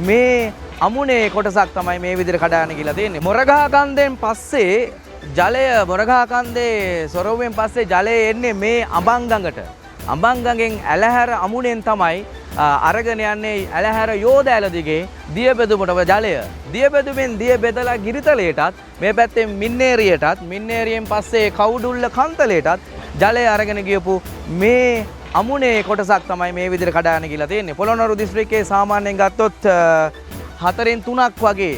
මේ අමුණේ කොටසක් තමයි මේ විදිහට කඩාගෙන ගිහලා තියෙන්නේ. මොරගහ කන්දෙන් පස්සේ ජලය, මොරගහ කන්දේ සොරොව්වෙන් පස්සේ ජලය එන්නේ මේ අඹන් ගඟට. අඹන් ගඟෙන් ඇලහැර අමුණෙන් තමයි අරගෙන යන්නේ ඇලහැර යෝධ ඇල දිගේ දිය බෙදුමට ජලය. දිය බෙදුමෙන් දිය බෙදලා ගිරිතලයටත්, මේ පැත්තෙන් මින්නේරියටත්, මින්නේරියෙන් පස්සේ කවුඩුල්ල කන්තලයටත් ජලය අරගෙන ගියපු මේ අමුණේ කොටසක් තමයි මේ විදිහට කඩාගෙන ගිහලා තියෙන්නේ. පොළොන්නරු දිස්ත්‍රික්කයේ සාමාන්‍යයෙන් ගත්තොත් 4න් 3ක් වගේ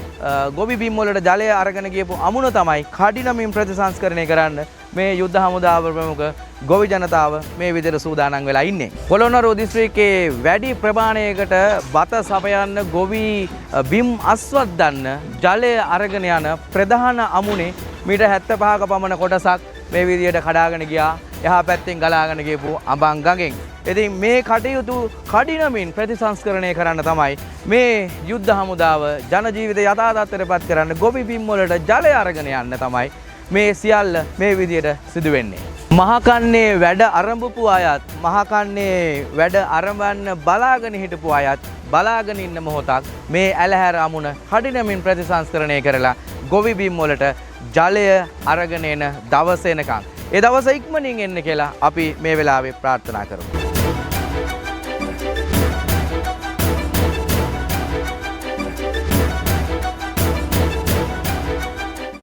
ගොවි බිම් වලට ජලය අරගෙන ගියපු අමුණ තමයි කඩිනමින් ප්‍රතිසංස්කරණය කරන්න මේ යුද්ධ හමුදාව ප්‍රමුඛ ගොවි ජනතාව මේ විදිහට සූදානම් වෙලා ඉන්නේ. පොළොන්නරුව දිස්ත්‍රික්කයේ වැඩි ප්‍රමාණයකට බත සපයන්න, ගොවි බිම් අස්වද්දන්න ජලය අරගෙන යන ප්‍රධාන අමුණේ මීටර් 75ක පමණ කොටසක් මේ විදිහට කඩාගෙන ගියා එහා පැත්තෙන් ගලාගෙන ගියපු අඹන් ගඟෙන්. ඉතින් මේ කටයුතු කඩිනමින් ප්‍රතිසංස්කරණය කරන්න තමයි මේ යුද්ධ හමුදාව ජන ජීවිත යථා තත්ත්වයට පත් කරන්න, ගොවි බිම් වලට ජලය අරගෙන යන්න තමයි මේ සියල්ල මේ විදිහට සිදු වෙන්නේ. මහකන්නේ වැඩ අරඹපු අයත්, මහකන්නේ වැඩ අරඹන්න බලාගෙන හිටපු අයත් බලාගෙන ඉන්න මොහොතක් මේ ඇලහැර අමුණ කඩිනමින් ප්‍රතිසංස්කරණය කරලා ගොවි බිම් වලට ජලය අරගෙන එන දවස එනකන්, ඒ දවස ඉක්මනින් එන්න කියලා අපි මේ වෙලාවේ ප්‍රාර්ථනා කරමු.